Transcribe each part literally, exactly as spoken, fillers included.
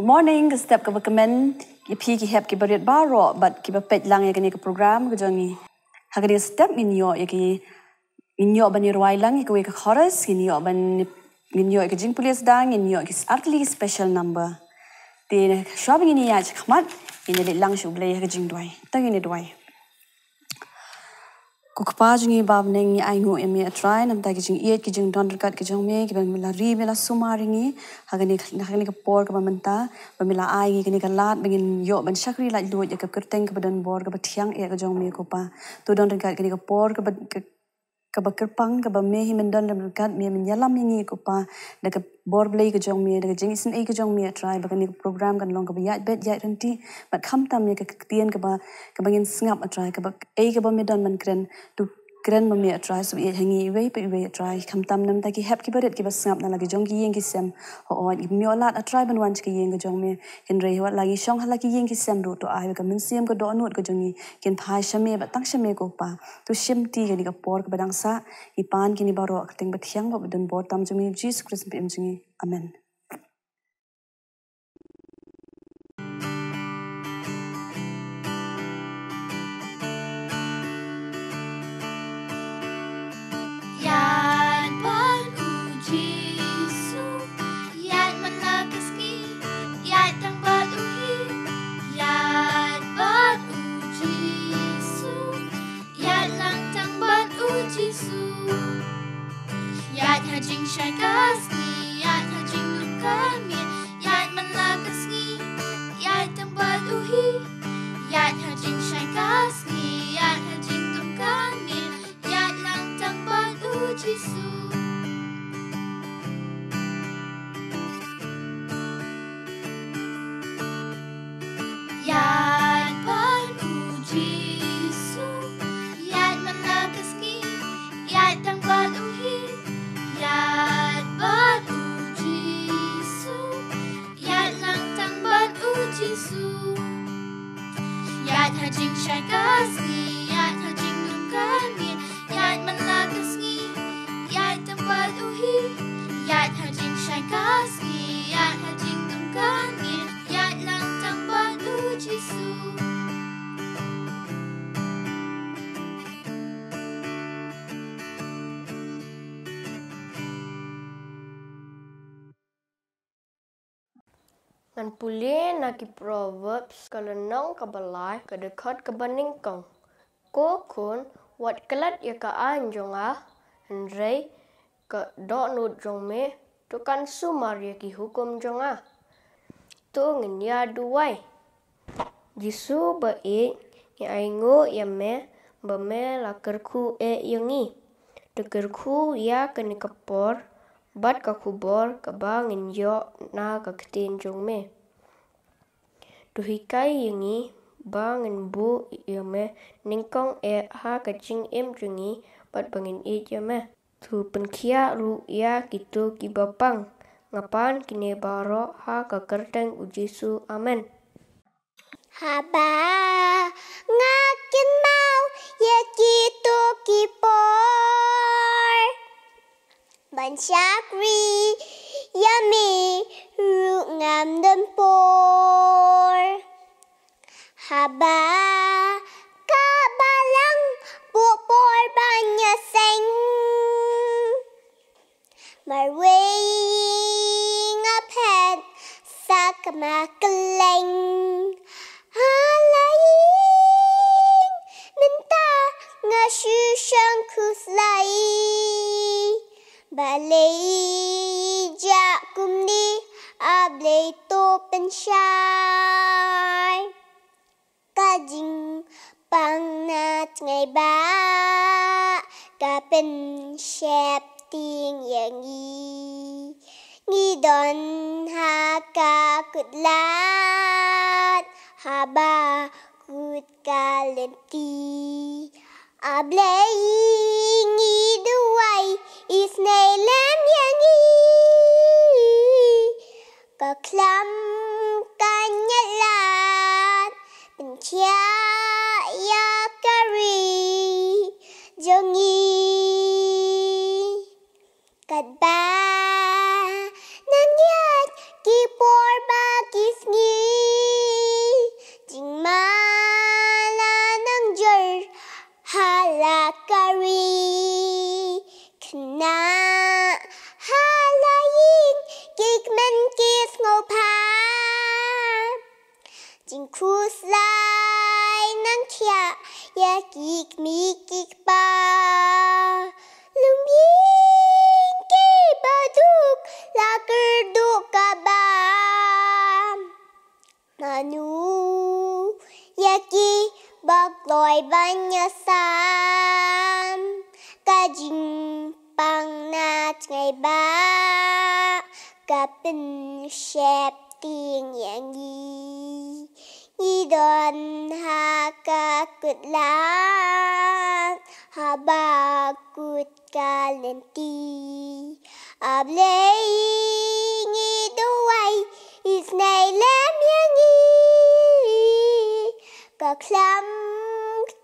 Morning, ka step kaba kmen ïa phi ki hep ki barit baroh bad kiba peit lang ïa kane ka program ka jong ngi. Ha kane ka step ngin ïoh ïa ki, ngin ïoh ban ïa rwai lang ïa kawei ka chorus, ngin ïoh ban, ngin ïoh ïa ka jingpule sdang, ngin ïoh ïa ki artylli ki special number. Te shuwa ba ngin ïa ïaid shakhmat, ngin ïa leit lang sha U Blei ha ka jingduwai. To ngin ïa duwai. Ko Kpa jong ngi ba ha bneng, ngi ainguh ïa me, A Trai, namar ki jingïeit ki jingdon ryngkat ki jong me, kiba me la ri, me la sumar ïa ngi ha kane, ha kane ka por kaba mynta, ba me la ai ïa ngi kane ka lad ba ngin ïoh ban shakri laitluid ïa ka kyrteng kaba don bor, kaba thiang eh ka jong me, ko Kpa. To don ryngkat kane ka por kaba, ka, kaba kyrpang, kaba me hi men don ryngkat, me men ïalam ïa ngi, ko Kpa, da ka bor Blei ka jong me, da ka jingisynei ka jong me, A Trai, ba kane ka program kan long kaba ïaid beit ïaid ryntih, bad khamtam ïa ka ktien kaba, kaba ngin sngap, A Trai, kaba ei kaba me don ban kren, to kren ma me, A Trai, sngap ïa ngi iwei pa iwei, A Trai, khamtam namar ki hep ki barit kiba sngap na la ki jong ki ïing ki sem. Hooid, ngim ïoh lad, A Trai, ban wan sha ki ïing ka jong me, hynrei wat la ngi shong ha la ki ïing ki sem ruh, to ai ba ka mynsiem ka dohnud ka jong ngi kin phai sha me bad tang sha me, ko Kpa. To shimti kane ka por kaba dang sah, ngi pan kine baroh ha ka kyrteng bathiang bad badonbor tam jong me, Jisu Khrist, Mpi im jong ngi. Amen. Ïaid bad U Jisu, ïaid man la ka sngi, ïaid tang bad U hi, ïaid bad U Jisu, ïaid lang tang bad U Jisu. Ïaid ha jingshai ka sngi, ïaid ha jingdum ka miet, ïaid man la ka sngi, ïaid tang bad U hi. Ïaid ha jingshai ka sngi, ïaid ha jingdum ka miet, ïaid lang tang bad U Jisu. Ïaid bad U Jisu, ïaid man la ka sngi, ïaid tang bad U hi. Ïaid bad U Jisu, ïaid lang tang bad U Jisu. Ïaid ha jingshai ka sngi, ïaid ha jingdum ka miet, ïaid man la ka sngi, ïaid tang bad U hi. Ïaid ha jingshai ka sngi, ïaid ha jingdum ka miet, ïaid lang tang bad U Jisu. Ngan pule na ki Proverbs ka lynnong kaba lai, ka dkhot kaba nyngkong. Ko khun, wat klet ïa ka aiñ jong nga, hynrei ka dohnud jong me, to kan sumar ïa ki hukum jong nga. To ngin ïa duwai. Jisu ba ïeit, ngi ainguh ïa me, ba me la kyrkhu eh ïa ngi. To kyrkhu ïa kane ka por, bad ka khubor kaba ngin ïoh na ka ktien jong me. To hikai ïa ngi ba ngin buh ïa me nyngkong eh ha ka jingim jong ngi, bad ba ngin ïeit ïa me. To pynkhiah ruh ïa kito kiba pang. Nga pan kine baroh ha ka kyrteng U Jisu. Amen. Haba nga kynmaw ïa kito ki por ban shakri ïa me ruh ngam don por. Haba ka balang buh por ban ïaseng, marwei nga phet sa kama kylleng. Ha la ïing mynta nga shu shong khuslai. Balei jia kumne, A Blei to pynshai. Ka jingpang na tnga ba ka pynsheptieng ïa ngi. Ngi don ha ka kut lad, haba kut ka lynti. A Blei, ngi duwai, isynei lem ïa ngi. Ka khlam ka ñiah lad, pynkhiah ïa ka ri jong ngi. Katba nang ïaid ki por ba ki Ai ban ïasam ka jingpang na tnga ba ka pynsheptieng ïa ngi. Ngi don ha ka kut lad, ha ba kut ka lynti. A Blei, ngi duwai, isynei lem ïa ngi. Ka khlam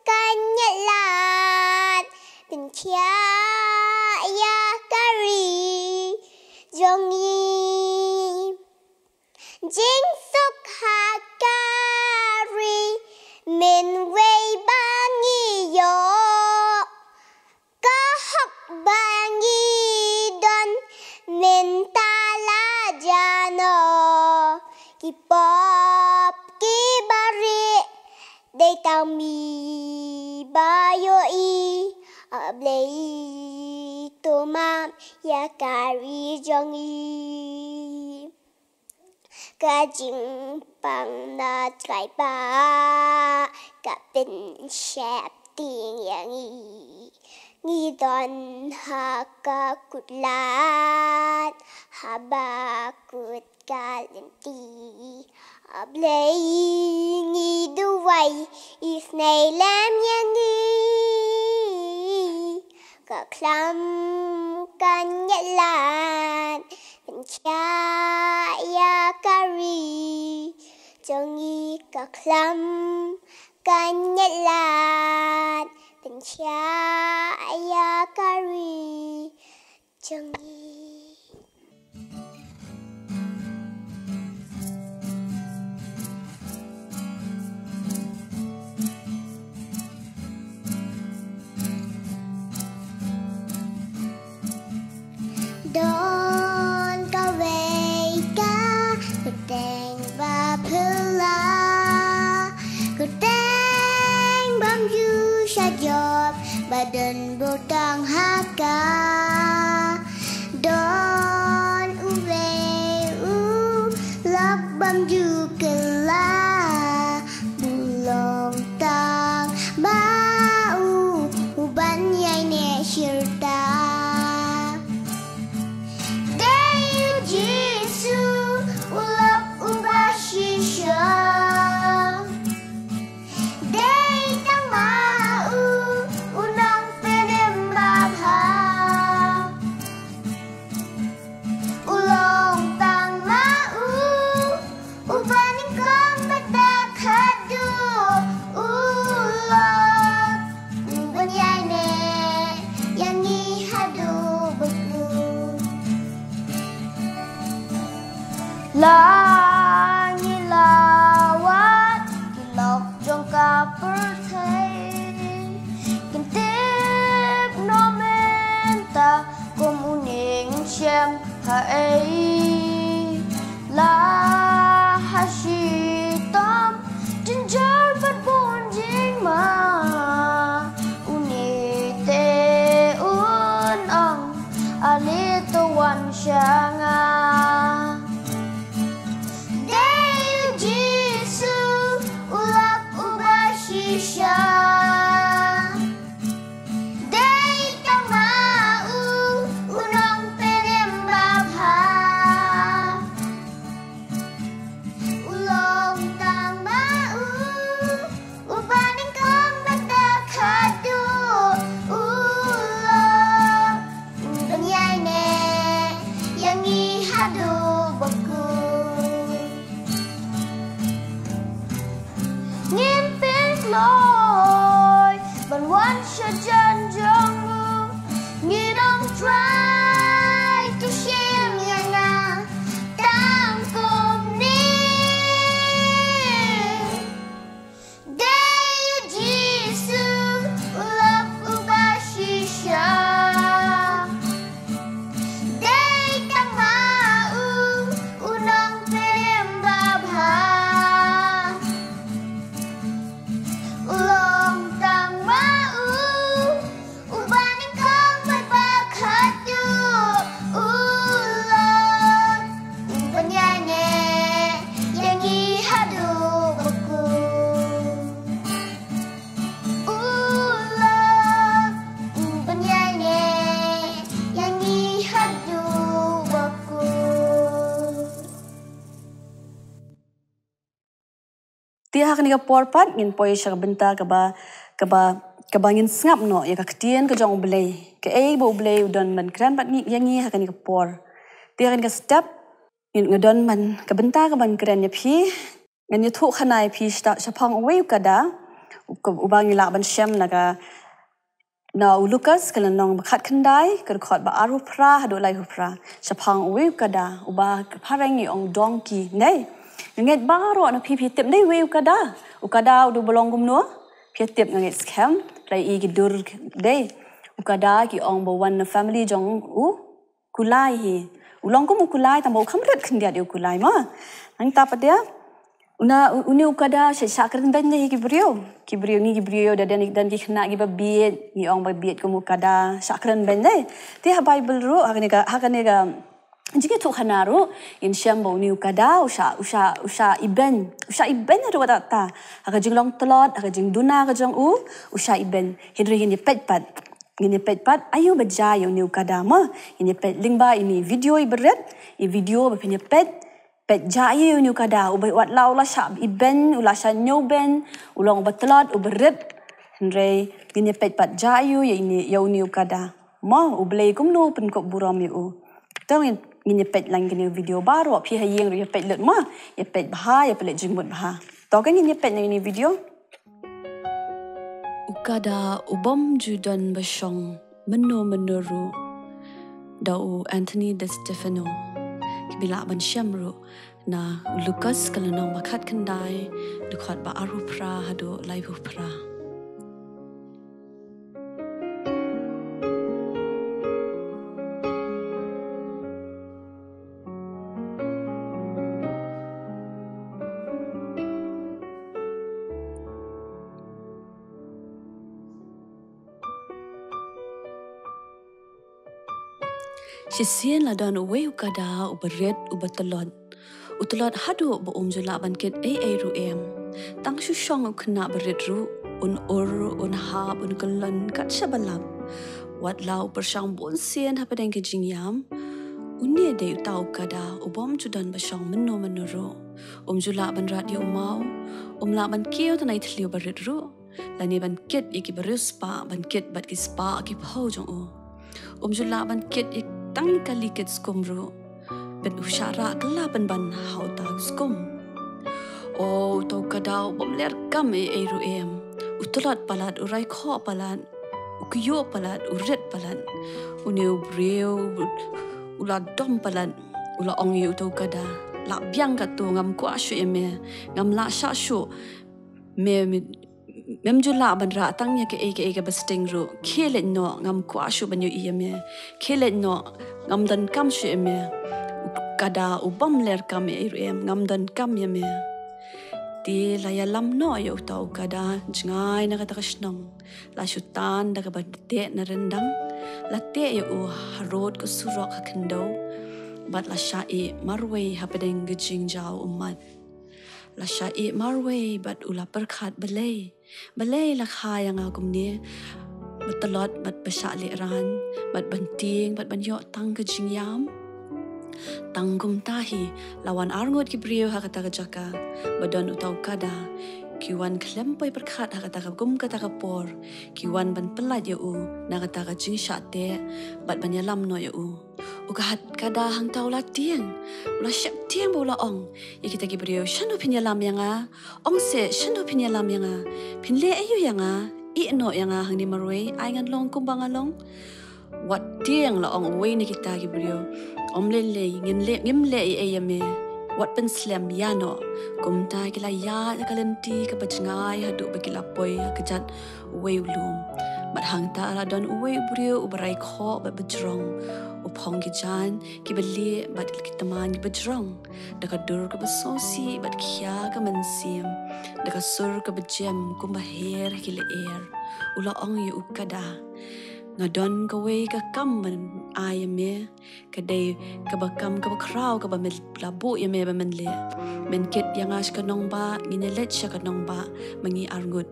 kan ïaid lad, pynkhiah ïa ka ri jong ngi. Jingsuk ha ka ri mynwei ba ngi ïoh, ka hok ba ngi don mynta la jan noh. Ki pop ki bari dei tang mi ba ïohi. A Blei, to map ïa ka ri jong ngi. Ka jingpang na tnga ba ka pynsheptieng ïa ngi. Ngi don ha ka kut lad, ha ba kut ka lynti. A Blei, ngi duwai, isynei lem ïa ngi. Ka khlam kan ïaid lad, pynkhiah ïa ka ri jong ngi. Ka khlam kan ïaid lad, pynkhiah ïa ka ri jong ngi. Don kawei ka kyrteng ba phylla, kyrteng bym ju shah jop, ba don bor tang ha ka. Don uwei u lok bym ju kylla, u long tang ba u, u ban ïaineh shirta. Dei u Jisu u lok uba shisha. Dei tang ma u, u nongpynim babha. U long tang ma u, uba nyngkong bad khatduh, u lok uban ïaineh ïa ngi haduh bakut. La ngi la wad ki lok jong ka pyrthei, kin tip noh mynta kum une ngin shem haei. La ha shitom jynjar bad bun jingma, une te un ong, ale to wan sha nga. Dei u Jisu u lok uba shisha. Dei tang ma u, u nongpynim babha. Te ha kane ka por pat ngin poi sha ka bynta kaba, kaba, kaba ngin sngap noh ïa ka ktien ka jong U Blei. Kaei ba U Blei u don ban kren bad ngi, ïa ngi ha kane ka por. Te ha kane ka step ngin, nga don man ka bynta kaban kren ïa phi. Ngan ïathuh khana ïa phi shata, shaphang uwei u kada, u ka, uba ngi lah ban shem na ka, na u Lukas ka lynnong ba khatkhyndai, ka dkhot ba arphew phra haduh laiphew phra. Shaphang uwei u kada, uba ka phareng ngi ong donkey, ne? Nga ngeit baroh na phi phi tip ne uwei u kada. U kada u dei ba long kumno? Phi tip nga ngeit skhem, phi la ïohi ki dur, ne? U kada ki ong ba wan na family jong u kulai hi. U long kum u kulai, tangba u kham rit khyndiat ïa u kulai mo. Nangta pat de, una, u-, une u kada sha, shah kren beiñ de hi ki briew. Ki briew, ngi ki briew, da don, don ki khynnah kiba bieit, ngi ong ba bieit kum u kada, shah kren beiñ de. Te ha Baibl ruh, ha kane ka, ha kane ka jingïathuh khana ruh, ngin shem ba une u kada, u shah, u shah, u shah ibeiñ. U shah ibeiñ haduh katta katta. Ha ka jinglong tlot, ha ka jingduna ka jong u, u shah ibeiñ. Hynrei ngin ïa peit pat. Ngin ïa peit pat, aïu ba jia ïa une u kada mo. Ngin ïa peit lyngba ine i video iba rit, i video ba phin ïa peit, peit jia ïa une u kada, uba wat la u la shah ibeiñ, u la shah ñiewbeiñ, u long uba tlot, uba rit. Hynrei, ngin ïa peit pat jia ïa u ïa ine, ïa une u kada. Mo, U Blei kumno u pynkup burom ïa u. To ngin, ngin ïa peit lang kine video baroh, phi ha ïing ruh ïa peit lut mo, ïa peit bha, ïa peit lut jingmut bha. To kan ngin ïa peit lang ine i video. U kada u bym ju don ba shong mynno mynno ruh, da u Anthony De Stefano. Ki phi lah ban shem ruh na u Lukas ka lynnong ba khatkhyndai, dkhot ba arphew phra haduh laiphew phra. Shisien la don uwei u kada uba rit uba tlot. U tlot haduh ba um ju lah ban kit ei ei ruh em. Tang shu shong u khynnah barit ruh, un ur, un hap, un kyllon kat shaba lap. Wat la u pyrshang bun sien hapdeng ka jingïam, une dei uta u kada u bym ju don ba shong mynno mynno ruh. Um ju lah ban rat ïa u maw, um lah ban kiew tang na i thliew barit ruh. Lane ban kit ïa ki briew spah, ban kit bad ki spah ki phew jong u. Um ju lah ban kit ïa tang ïa ka kali kit skum ruh. Peit u shah rah kylla pynban ha uta u skum. O, uta u kada u bym ler kam ei ei ruh em. U tlot palat, u raikhoh palat, u kyiuh palat, u rit palat. Une u briew u la dom palat, u la ong ïa uta u kada, lah biang katto, ngam kwah shuh ïa me, ngam lah shah shuh. Me, me Mem ju lah ban rah tang ïa kaei kaei kaba sting ruh. Khie leit noh, ngam kwah shuh ban ïohi ïa me. Khie leit noh, ngam donkam shuh ïa me. U kada u bym ler kam ei ei ruh em, ngam donkam ïa me. Te la ïalam noh ïa uta u kada jngai na kata ka shnong. La shu tan da kaba teh na ryndang. La teh ïa u harud ka surok ha khyndew. Bad la shah ïeh marwei hapdeng ka jingjaw ummat. La shah ïeh marwei bad u la pyrkhat, balei? Balei la kha ïa nga kumne? Ba tlot bad ba shah lehrain, bad ban tieng, bad ban ïoh tang ka jingïam. Tang kumta hi, la wan arngut ki briew ha kata ka jaka ba don uta u kada. Ki wan khlem poi pyrkhat ha kata ka kum kata ka por. Ki wan ban pyllait ïa u na kata ka jingshah teh bad ban ïalam noh ïa u. U ka hat kada hangta u la tieng, u la sheptieng bad u la ong ïa kita ki briew, shano phin ïalam ïa nga? Ong seh, shano phin ïalam ïa nga? Phin leh aïu ïa nga? Ïeh noh ïa nga hangne marwei, ai ngan long kumba nga long. Wat tieng, la ong uwei na kita ki briew. Ym lei lei, ngin leh, ngim leh ei ei ïa me. Wat pynslem, ïa noh. Kumta ki la ïaid ha ka lynti kaba jngai haduh ba ki la poi ha kjat uwei u lum. Bad hangta la don uwei u briew uba raikhoh bad ba jrong. U phong ki jaiñ kiba lieh bad ki tymmen kiba jrong. Da ka dur kaba sngewsih bad khia ka mynsiem. Da ka sur kaba jem kumba her ki lyer. U la ong ïa u kada, nga don kawei ka kam ban ai ïa me. Ka dei kaba kam kaba khraw kaba me la buh ïa me ba men leh. Men kit ïa nga sha ka nongbah, ngin ïa leit sha ka nongbah ma ngi arngut.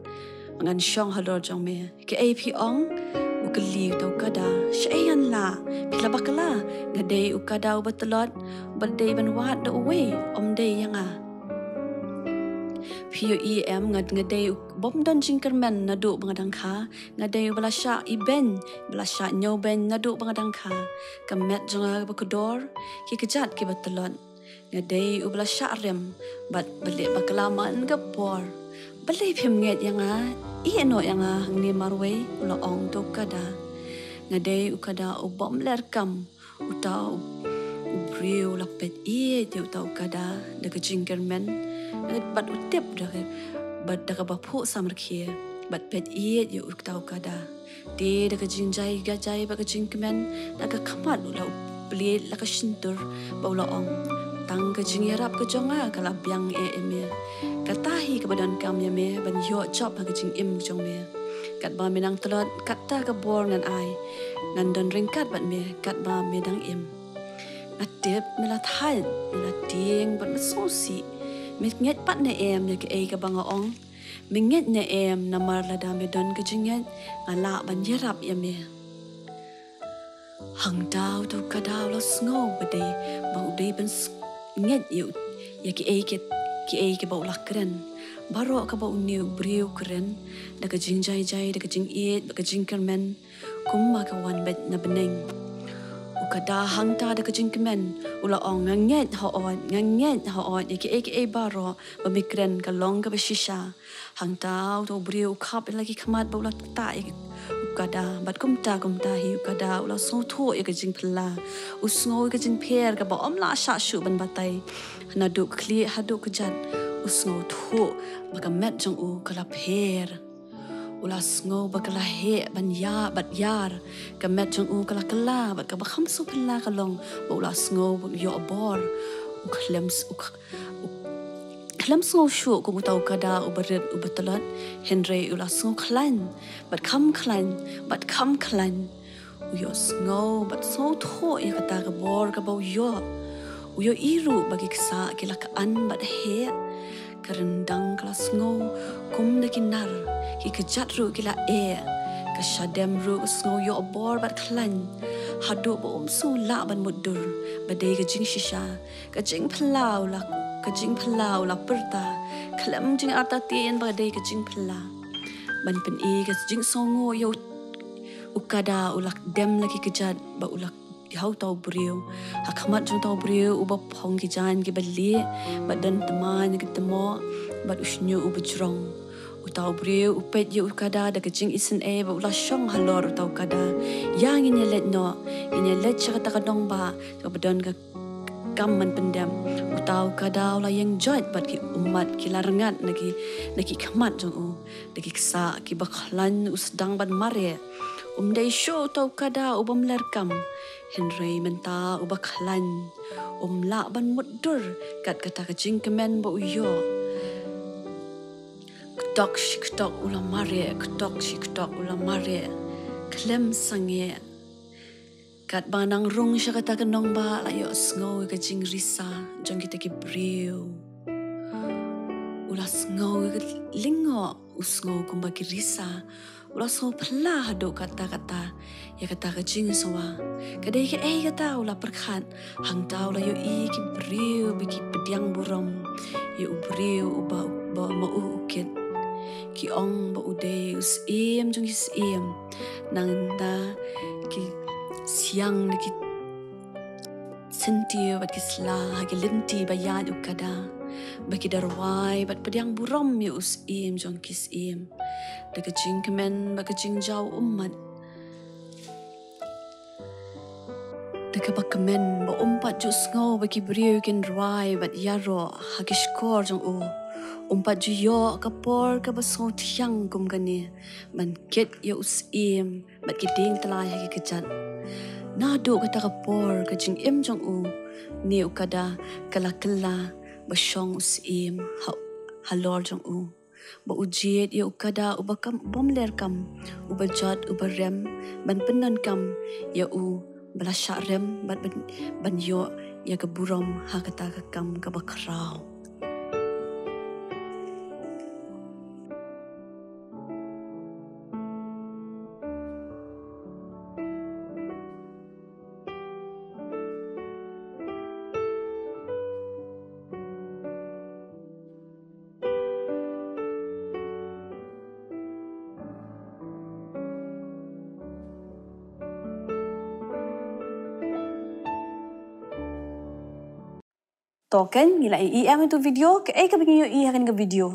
Ngan shong halor jong me. Kaei phi ong? U kylli uta u kada. Shaei ngan lah? Phi la bakla? Nga dei u kada uba tlot, ba dei ban wad da uwei, ym dei ïa nga. Phi ïohi em, nga, nga dei u bym don jingkyrmen naduh ba nga dang kha. Nga dei uba la shah ibeiñ, ba la shah ñiewbeiñ naduh ba nga dang kha. Ka met jong nga ba kordor, ki kjat kiba tlot. Nga dei uba la shah rem bad ba leh bakla man ka por. Balei phim ngeit ïa nga? Ïeh noh ïa nga hangne marwei, u la ong uta u kada. Nga dei u kada u bym leh kam. Uta u, u briew u la peit ïeit ïa uta u kada da ka jingkyrmen, bad u tip da ka, bad da kaba phuh samrkhie, bad peit ïeit ïa uta u kada. Te da ka jingjai jai bad ka jingkmen, da ka khmat u la u plied la ka shyntur, ba u la ong: Tang ka jingïarap ka jong nga ka la biang eh ïa me. Kata hi kaba donkam ïa me ban ïoh jop ha ka jingim jong me. Katba me nang tlot, kata ka bor ngan ai. Ngan don ryngkat bad me katba me dang im. Nga tip me la thait, me la tieng bad me sngewsih. Me ngeit pat ne em ïa kaei kaba nga ong? Me ngeit ne em namar lada me don ka jingngeit, nga lah ban ïarap ïa me? Hangta uta u kada u la sngew ba dei, ba u dei ban s-, ngeit ïa u, ïa kiei ki, kiei kiba u la kren. Baroh kaba une u briew u kren, da ka jingjai jai, da ka jingïeit, da ka jingkyrmen, kumba ka wan beit na bneng. U kada hangta da ka jingkmen u la ong: Nga ngeit hooid, nga ngeit hooid ïa kiei kiei baroh ba me kren ka long kaba shisha. Hangta uta u briew u khap ïa la ki khmat ba u la ktah ïa u kada, bad kumta kumta hi u kada u la sngewthuh ïa ka jingphylla. U sngew ïa ka jingpher kaba um lah shah shuh ban batai. Naduh khlieh haduh kjat, u sngewthuh ba ka met jong u ka la pher. U la sngew ba ka la heh ban ïa, bad ïar. Ka met jong u ka la kylla, bad kaba kham sngewphylla ka long ba u la sngew ba u ïoh bor. U khlem s-, u kh-, u khlem sngew shuh kum uta u kada uba rit uba tlot, hynrei u la sngew khlaiñ, bad kham khlaiñ, bad kham khlaiñ. U ïohsngew bad sngewthuh ïa kata ka bor kaba u ïoh. U ïohi ruh ba ki ksah ki la khan bad heh. Ka ryndang ka la sngew kum da ki nar, ki kjat ruh ki la eh. Ka shadem ruh ka sngew ïoh bor bad khlaiñ, haduh ba um sngew lah ban mutdur ba dei ka jingshisha. Ka jingphylla u la, ka jingphylla u la pyrta, khlem jingartatien ba dei ka jingphylla. Ban pyni ka jingsngewnguh ïa u, u kada u la dem la ki kjat ba u la ha uta u briew. Ha khmat jong uta u briew uba phong ki jaiñ kiba lieh, bad don tmaiñ ki tmoh, bad u shñiuh uba jrong. Uta u briew u peit ïa u kada da ka jingisynei ba u la shong halor uta u kada. Ïa ngin ïa leit noh, ngin ïa leit sha kata ka nongbah kaba don ka kam ban pyndem. Uta u kada u la ïeng joit bad ki ummat ki la rngat na ki, na ki khmat jong u. Da ki ksah kiba khlaiñ u sdang ban mareh. Um dei shuh uta u kada u bym leh kam, hynrei mynta uba khlaiñ. Um lah ban mutdur kat kata ka jingkmen ba u ïoh. Ktok shi ktok u la mareh, ktok shi ktok u la mareh. Khlem sangeh. Katba nang rung sha kata ka nongbah la ïohsngew ïa ka jingrisa jong kita ki briew. U la sngew ïa ka lyngngoh, u sngew kumba ki risa. U la sngew phylla haduh katta katta ïa kata ka jingsngew. Ka dei kaei kata u la pyrkhat, hangta u la ïohi ki briew ba ki pdiang burom ïa u briew uba, uba ma u u kit. Ki ong ba u dei u syiem jong ki syiem. Nangta ki siang na ki syntiew bad ki sla ha ki lynti ba ïaid u kada, ba ki da rwai bad pdiang burom ïa u syiem jong ki syiem. Da ka jingkmen bad ka jingjaw ummat. Da kaba kmen ba um pat ju sngew ba ki briew kin rwai bad ïaroh ha ki shkor jong u. Um pat ju ïoh ka por kaba sngewthiang kum kane ban kit ïa u syiem bad ki dieng tlai ha ki kjat. Naduh kata ka por ka jingim jong u, ne u kada, ka la kylla ba shong u syiem ha, halor jong u. Ba u jied ïa u kada uba kam, bym leh kam, uba jot, uba rem, ban pyndonkam ïa u ba la shah rem bad ban, ban ïoh ïa ka burom ha kata ka kam kaba khraw. To kan ngi la ïohi ïa kane ka video, kaei kaba ngi ïohi ha kane ka video?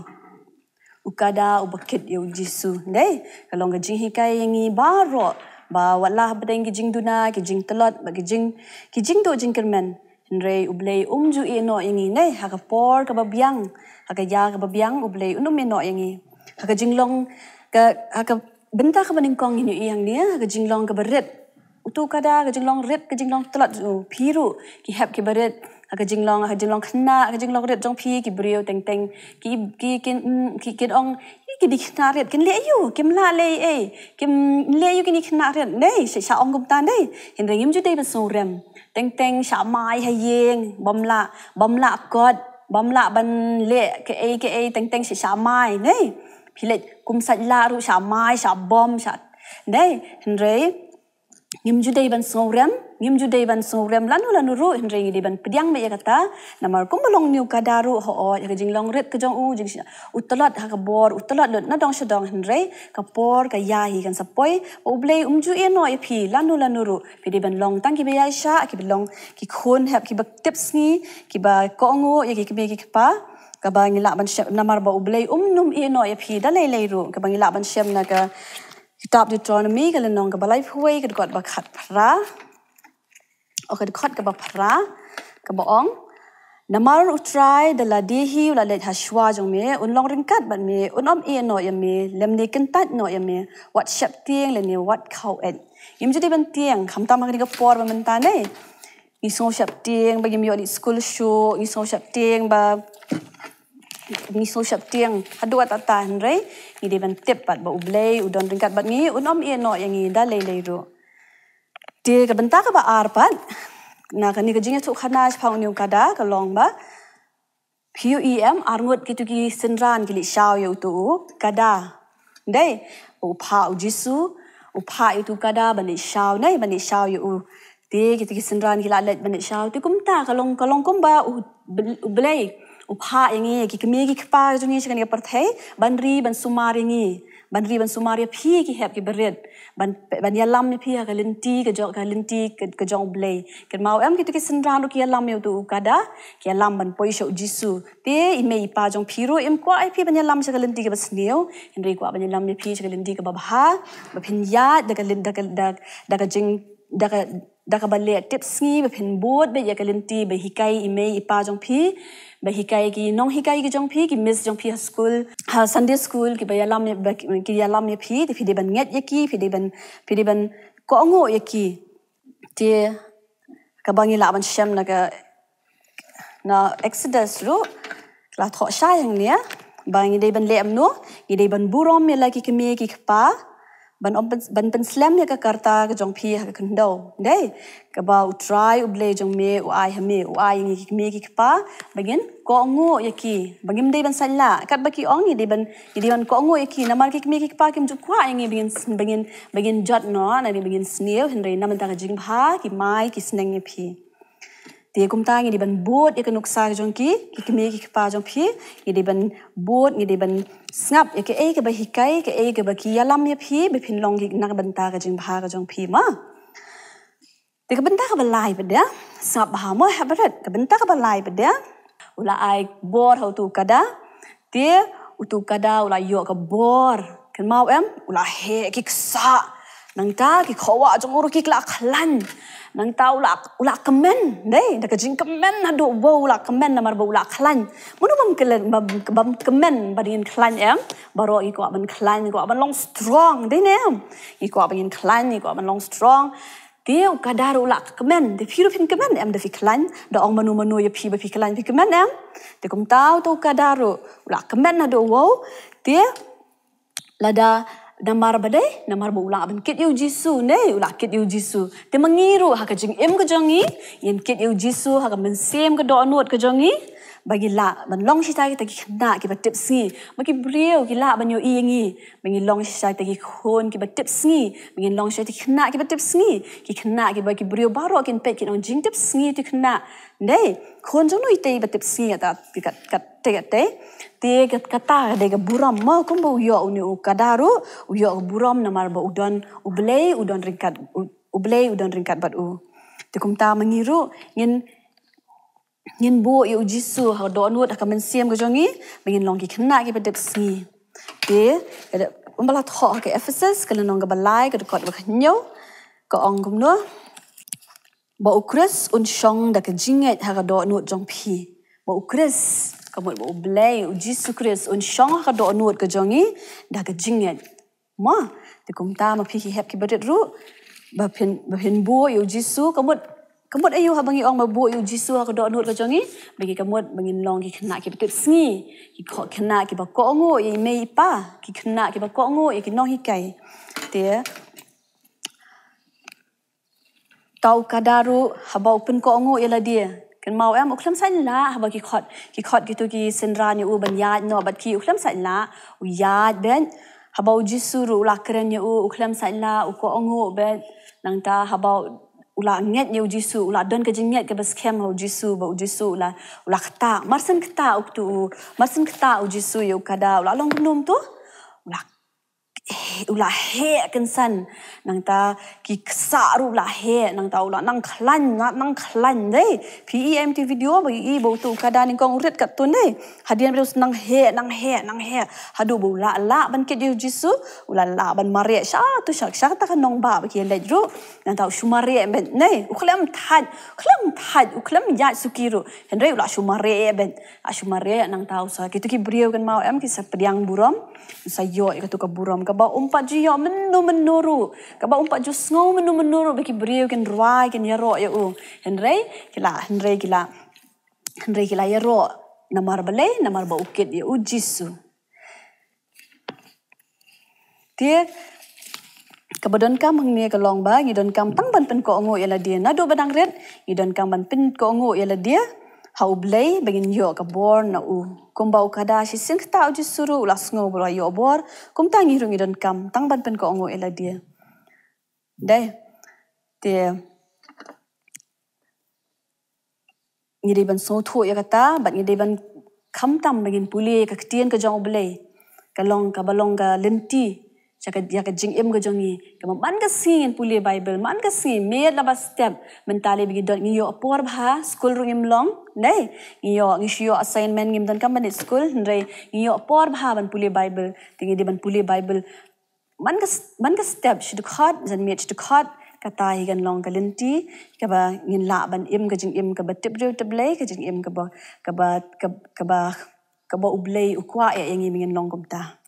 U kada uba kit ïa u Jisu. Dei, ka long ka jinghikai ïa ngi baroh ba wat la hapdeng ki jingduna, ki jingtlot, bad ki jing, ki jingduh jingkyrmen, hynrei U Blei um ju ïehnoh ïa ngi, ne, ha ka por kaba biang, ha ka ïa kaba biang, U Blei un ym ïehnoh ïa ngi. Ha ka jinglong, ka, ha ka bynta kaba nyngkong ngin ïohi hangne, ha ka jinglong kaba rit. Utu u kada, ka jinglong rit, ka jinglong tlot, u phi ruh, ki hep kiba rit, ha ka jinglong, ha ka jinglong khynnah, ha ka jinglong rit jong phi, ki briew teng teng, ki, ki, ki, mm, ki, kin ong, "Ih, kine ki khynnah rit, kin leh aïu, kim lah leh ei, kim leh aïu kine ki khynnah rit, dei, sha, sha ong kumta dei." Hynrei ngim ju dei ban sngewrem. Teng teng sha mai ha ïing, bym lah, bym lah kot, bym lah ban leh kaei kaei, teng teng sha, sha mai, dei. Phi leit kum sait lah ruh sha mai, sha bom, sha, dei, hynrei ngim ju dei ban sngewrem, ngim ju dei ban sngewrem lano lano ruh, hynrei ngi dei ban pdiang beit ïa kata, namar kumba long une u kada ruh, hooid, ha ka jinglong rit ka jong u, jing, u tlot ha ka bor, u tlot lut na dong sha dong, hynrei ka por ka ïa hi kan sa poi, U Blei um ju ïehnoh ïa phi lano lano ruh, phi dei ban long tang kiba ïaishah, kiba long ki khun hep kiba tipsngi, kiba kohnguh ïa ki kmie ki kpa, kaba ngi lah ban shem, namar ba U Blei um nym ïehnoh ïa phi da lei lei ruh, kaba ngi lah ban shem na ka kitab Deuteronomi, ka lynnong kaba laiphew wei, ka dkhot ba khatphra. O, ka dkhot kaba phra, kaba ong, "Namar U Trai da lade hi u la leit ha shuwa jong me, un long ryngkat bad me, un ym ïehnoh ïa me, lymne kyntait noh ïa me, wat sheptieng lane wat khaw-eit." Ngim ju dei ban tieng, khamtam ha kane ka por ba mynta ne. Ngi sngew sheptieng ba ngim ïoh leit skul shuh, ngi sngew sheptieng ba, ngi sngew sheptieng haduh katta katta, hynrei ngi dei ban tip pat ba U Blei u don ryngkat bad ngi, un ym ïehnoh ïa ngi da lei lei ruh. Te ka bynta kaba ar pat na kane ka jingïathuhkhana shaphang une u kada ka long ba, phi ïohi em, arngut kitu ki synran ki leit shaw ïa utu u kada. Dei, u phah u Jisu, u phah ïa utu u kada ban leit shaw, dei, ban leit shaw ïa u. Te kitu ki synran ki la leit ban leit shaw. Te kumta ka long, ka long kumba u, U Blei u phah ïa ngi, ki kmie ki kpa jong ngi sha kane ka pyrthei, ban ri ban sumar ïa ngi, ban ri ban sumar ïa phi ki hep kiba rit, ban, ban ïalam ïa phi ha ka lynti ka jong, ka lynti ka, ka jong U Blei. Kynmaw em, kitu ki synran ruh ki ïalam ïa utu u kada, ki ïalam ban poi sha u Jisu. Te i mei i pa jong phi ruh im kwah ïa phi ban ïalam sha ka lynti kaba sniew, hynrei kwah ban ïalam ïa phi sha ka lynti kaba bha, ba phin ïaid da ka lyn, da ka, da, da ka jing, da ka, da kaba leh tipsngi, ba phin bud beit ïa ka lynti, ba hikai i mei i pa jong phi, ba hikai ki nonghikai ki jong phi, ki miss jong phi ha skul, ha Sunday school, kiba ïalam ïa, ba ki, ki ïalam ïa phi, te phi dei ban ngeit ïa ki, phi dei ban, phi dei ban kohnguh ïa ki. Te kaba ngi lah ban shem na ka, na Exodus ruh, la thoh shai hangne, ba ngi dei ban leh kumno, ngi dei ban burom ïa la ki kmie ki kpa, ban ym pyn, ban pynslem ïa ka karta ka jong phi ha ka khyndew. Dei, kaba U Trai U Blei jong me u ai ha me, u ai ïa ngi ki kmie ki kpa, ba ngin kohnguh ïa ki, ba ngim dei ban sait lah. Katba ki ong ngi dei ban, ngi dei ban kohnguh ïa ki, namar ki kmie ki kpa kim ju kwah ïa ngi ba ngin, ba ngin, ba ngin jot noh, lane ba ngin sniew, hynrei na bynta ka jingbha ki mai ki sneng ïa phi. Te kumta ngi dei ban bud ïa ka nuksa ka jong ki, ki kmie ki kpa jong phi, ngi dei ban bud, ngi dei ban sngap ïa kaei kaba hikai, kaei kaba ki ïalam ïa phi, ba phin long ki na ka bynta ka jingbha ka jong phi ma. Te ka bynta kaba lai pat de, sngap bha mo, hep bha rit, ka bynta kaba lai pat de, u la ai bor ha utu u kada, te utu u kada u la ïoh ka bor. Kynmaw em, u la heh ki ksah. Nangta ki khawah jong u ruh ki la khlaiñ. Nangta u la, u la kmen, dei, da ka jingkmen haduh wow u la kmen namar ba u la khlaiñ. Mano bym khlaiñ, bym, bym kmen ba dei ngin khlaiñ em. Baroh ngi kwah ban khlaiñ, ngi kwah ban long strong, dei ne em. Ngi kwah ba ngin khlaiñ, ngi kwah ban long strong. Te u kada ruh u la kmen, te phi ruh phin kmen em da phi khlaiñ, da ong mano mano ïa phi ba phi khlaiñ phi kmen em. Te kumta utu u kada ruh u la kmen haduh wow, te lada namar ba dei, namar ba u la ban kit ïa u Jisu, ne, u la kit ïa u Jisu. Te ma ngi ruh ha ka jingim ka jong ngi, ngin kit ïa u Jisu ha ka mynsiem ka dohnud ka jong ngi, ba ngi lah ban long shi kita ki khynnah kiba tipsngi, ba ki briew ki lah ban ïohi ïa ngi, ba ngin long shi kita ki khun kiba tipsngi, ba ngin long shi kita ki khynnah kiba tipsngi, ki khynnah kiba ki briew baroh kin peit kin ong jingtipsngi tu khynnah. Dei, khun jong no itei ba tipsngi kata, kat, kat, te, kat, te. Te kat, kata dei ka burom mo kumba u ïoh une u kada ruh, u ïoh ka burom namar ba u don U Blei, u don ryngkat, u, U Blei u don ryngkat bad u. Te kumta ma ngi ruh ngin ngin buh ïa u Jisu ha ka dohnud ha ka mynsiem ka jong ngi, ba ngin long ki khynnah kiba dep sngi. Te, ka dei, kumba la thoh ha ka Ephesus, ka lynnong kaba lai, ka dkhot ba hynñiew, ka ong kumno. Ba u Khrist un shong da ka jingngeit ha ka dohnud jong phi. Ba u Khrist, ka mut ba U Blei, u Jisu Khrist, un shong ha ka dohnud ka jong ngi, da ka jingngeit. Mo, te kumta ma phi ki hep kiba rit ruh, ba phin, ba phin buh ïa u Jisu, ka mut, ka mut aïu haba ngi ong ba buh ïa u Jisu ha ka dohnud ka jong ngi, ba ngi ka mut, ba ngin long ki khynnah kiba dep sngi, ki kho-, khynnah kiba kohnguh ïa i mei i pa, ki khynnah kiba kohnguh ïa ki nonghikai. Te, Tau ka daru, haba u pynkohnguh ïa lade. Kynmaw em, u khlem sait lah, haba ki khot, ki khot kitu ki synran ïa u ban ïaid noh bad ki, u khlem sait lah, u ïaid beit. Haba u Jisu ruh u la kren ïa u, u khlem sait lah, u kohnguh beit. Nangta haba u la ngeit ïa u Jisu, u la don ka jingngeit kaba skhem ha u Jisu, ba u Jisu u la, u la ktah, mar shen ktah u ktu u, mar shen ktah u Jisu ïa u kada, u la long kumno tu, u la u la heh kynsan, nangta ki ksah ruh u la heh, nangta u la nang khlaiñ, nang, nang khlaiñ dei. Phi i em tu video, ba i ba utu u kada nyngkong u rit katto dei. Hadien ba u nang heh, nang heh, nang heh. Haduh ba u la lah ban kit ïa u Jisu, u la lah ban mareh sha tu sha, sha kata ka nongbah ba ki leit ruh. Nangta u shu mareh beit dei. U khlem thait, u khlem thait, u khlem ïaid suki ruh. Hynrei u la shu mareh beit. La shu mareh nangta u sa. Kitu ki briew kynmaw em ki sa pdiang burom. Sa ïoh ïa katu ka burom kaba um pat ju ïoh mynno mynno ruh, kaba um pat ju sngew mynno mynno ruh ba ki briew kin rwai kin ïaroh ïa u. Hynrei ki la, hynrei ki la, hynrei ki la ïaroh. Namar balei? Namar ba u kit ïa u Jisu. Te kaba donkam hangne ka long ba ngi donkam tang ban pynkohnguh ïa lade naduh ba dang rit, ngi donkam ban pynkohnguh ïa lade ha U Blei ba ngin ïoh ka bor na u. Kumba u kada shisien kata u Jisu ruh u la sngew ba u la ïoh bor, kumta ngi ruh ngi donkam tang ban pynkohnguh ïa lade. Dei. Te ngi dei ban sngewthuh ïa kata, bad ngi dei ban khamtam ba ngin pule ka ktien ka jong U Blei. Ka long, kaba long ka lynti sha ka, ïa ka jingim ka jong ngi. Kaba man ka sngi ngin pule Baibl, man ka sngi, miet laba step, mynta lei ba ngi don ngi ïoh por bha, skul ruh ngim long, dei. Ngi ïoh, ngi shu ïoh assignment, ngim donkam ban leit skul, hynrei ngi ïoh por bha ban pule Baibl, te ngi dei ban pule Baibl. Man ka s-, man ka step shi dkhot, jan miet shi dkhot, kata hi kan long ka lynti, kaba ngin lah ban im ka jingim kaba tip briew tip Blei, ka jingim kaba, kaba, kab-, kaba, kaba U Blei u kwah ïa ngi ba ngin long kumta.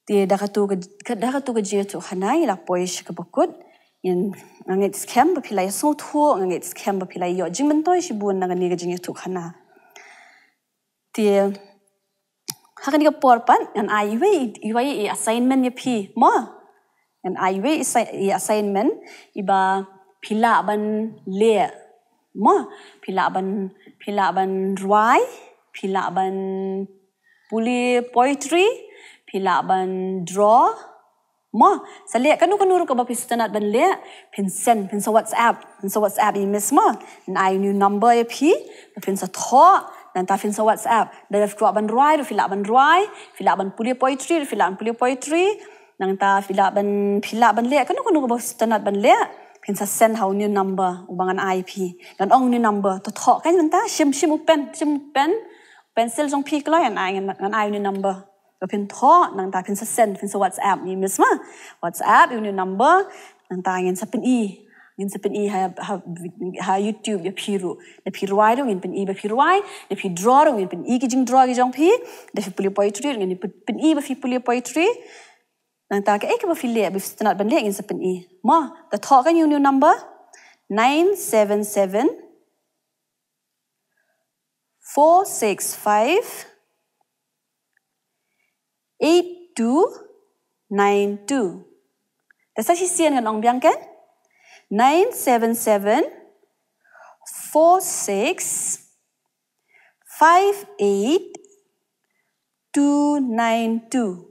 Te da katu ka, ka, da katu ka jingïathuhkhana ngi la poi sha kaba kut, ngin, nga ngeit skhem ba phi la ïasngewthuh, nga ngeit skhem ba phi la ïoh jingmyntoi shibun na kane ka jingïathuhkhana. Te ha kane ka por pat ngan ai iwei, iwei i assignment ïa phi, mo? Ngan ai iwei i assi-, i assignment iba phi lah ban leh, mo? Phi lah ban, phi lah ban rwai, phi lah ban pule poetry, phi lah ban draw, mo, sa leh kano kano ruh kaba phi sngewtynnat ban leh, phin send, phin sa WhatsApp, phin sa WhatsApp ïa i miss mo. Ngan ai u number ïa phi, phin sa thoh, nangta phin sa WhatsApp. Lada phi kwah ban rwai ruh phi lah ban rwai, phi lah ban pule poetry ruh phi lah ban pule poetry. Nangta phi lah ban, phi lah ban leh kano kano kaba phi sngewtynnat ban leh, phin sa send ha u number uba ngan ai ïa phi. Ngan ong u number, to thoh kan nangta, shim, shim u pen, shim u pen, pencil jong phi kloi, ngan ai, ngan, ngan ai u number. Ba phin thoh, nangta phin sa send, phin sa WhatsApp ïa i miss mo. WhatsApp ïa u number, nangta ngin sa pyni. Ngin sa pyni ha, ha, ha YouTube ïa phi ruh. Da phi rwai ruh ngin pyni ba phi rwai, da phi draw ruh ngin pyni ki jingdraw ki jong phi, da phi pule poetry ruh ngin pyn-, pyni ba phi pule poetry. Nangta kaei kaba phi leh, ba phi sngewtynnat ban leh ngin sa pyni. Mo, to thoh kan ïa u number, nine seven seven, four six five, eight two nine two. Te sa shisien ngan ong biang kan? Nine seven seven, four six, five eight, two nine two.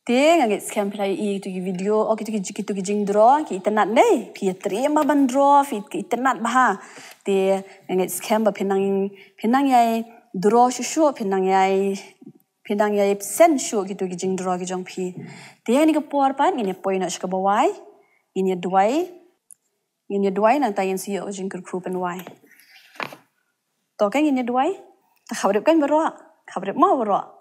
Te nga ngeit skhem phi la ïohi kito ki video, o kito ki, kito ki jingdraw, ki itynnad ne, phi ïa trei bha ban draw, phi ki itynnad bha. Te nga ngeit skhem ba phin nang, phin nang ïai draw shuh shuh, phin nang ïai, phin nang ïai send shuh kito ki jingdraw ki jong phi. Te ha kane ka por pat ngin ïa poi noh sha kaba wai, ngin ïa duwai, ngin ïa duwai nangta ngin sa ïoh ka jingkyrkhu pynwai. To kan ngin ïa duwai. Te khabrip kan baroh, khabrip mo baroh.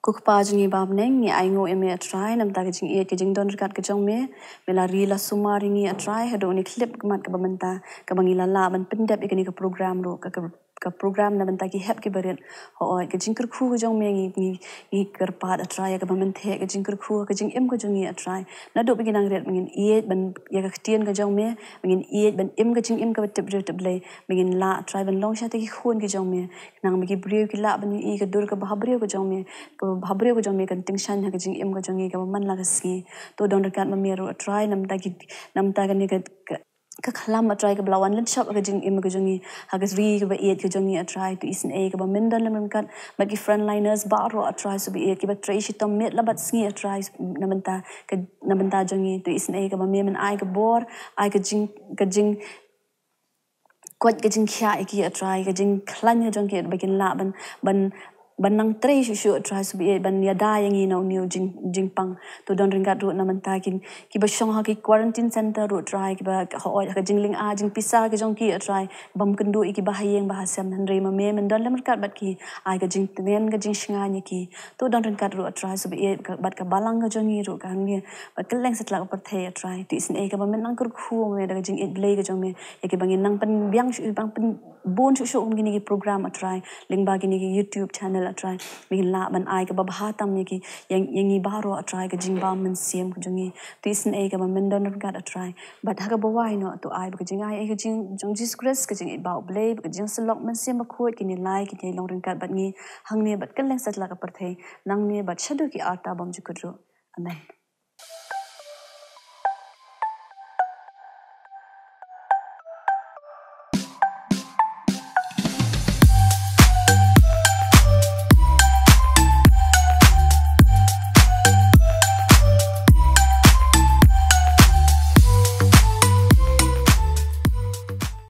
Ko Kpa jong ngi ba ha bneng, ngi ainguh ïa me A Trai namar ka jingïeit ka jingdon ryngkat ka jong me. Me la ri la sumar ïa ngi A Trai haduh kane ka khyllipmat kaba mynta, kaba ngi la lah ban pyndep ïa kane ka program ruh, ka, ka, ka program na bynta ki hep ki barit. Hooid, ka jingkyrkhu ka jong me ngi, ngi, ngi kyrpad A Trai ïa kaba mynta ka jingkyrkhu, ka jingim ka jong ngi A Trai. Naduh ba ngi nang rit ba ngin ïeit ban ïa ka ktien ka jong me, ba ngin ïeit ban im ka jingim kaba tip briew tip Blei, ba ngin lah A Trai ban long sha ki khun ki jong me. Khnang ba ki briew ki lah ban ïohi ka dur kaba ha briew ka jong me, kaba ha briew ka jong me kan tyngshaiñ ha ka jingim ka jong ngi kaba man la ka sngi. To don ryngkat ma me ruh A Trai namar ki, namar kane ka, ka, ka khlam A Trai kaba la wan lynshop ha ka jingim ka jong ngi, ha ka ri kaba ïeit ka jong ngi A Trai. To isynei kaba men don lem ryngkat bad ki frontliners baroh A Trai, sngewbha ïeit kiba trei shitom miet la bad sngi A Trai, namar ka, namar jong ngi. To isynei kaba me men ai ka bor, ai ka jing, ka jing koit ka jingkhiah ïa ki A Trai, ka jingkhlaiñ ka jong ki ba kin lah ban, ban, ban nang trei shuh shuh A Trai, sngewbha ïeit ban ïada ïa ngi na une u jing, jingpang. To don ryngkat ruh namar ki, kiba shong ha ki quarantine center ruh A Trai, kiba hooid ha ka jinglynga jingpisa ka jong ki A Trai, bym kynduh ïa kiba ha ïing ba ha sem, hynrei ma me men don lem ryngkat bad ki, ai ka jingtngen ka jingshngaiñ ïa ki. To don ryngkat ruh A Trai, sngewbha ïeit bad ka balang ka jong ngi ruh ka hangne bad kylleng satlak ka pyrthei A Trai. To isynei kaba men nang kyrkhu ma me da ka jingïeit Blei ka jong me ïa kiba ngin nang pynbiang shuh, ban pynbun shuh shuh kum kine ki program A Trai, lyngba kine ki YouTube channel A Trai. Ba ngin lah ban ai kaba bha tam ïa ki, ïa, ïa ngi baroh A Trai, ka jingbam mynsiem ka jong ngi. To isynei kaba men don ryngkat A Trai. Bad ha kaba wai noh to ai ba ka jingai, ai ka jing, jong Jesus Christ, ka jingïeit ba U Blei, ba ka jingsyllok Mynsiem Bakhuid, kine lai kin ïai long ryngkat bad ngi hangne bad kylleng satlak ka pyrthei, nangne bad shaduh ki arta bymjukut ruh. Amen.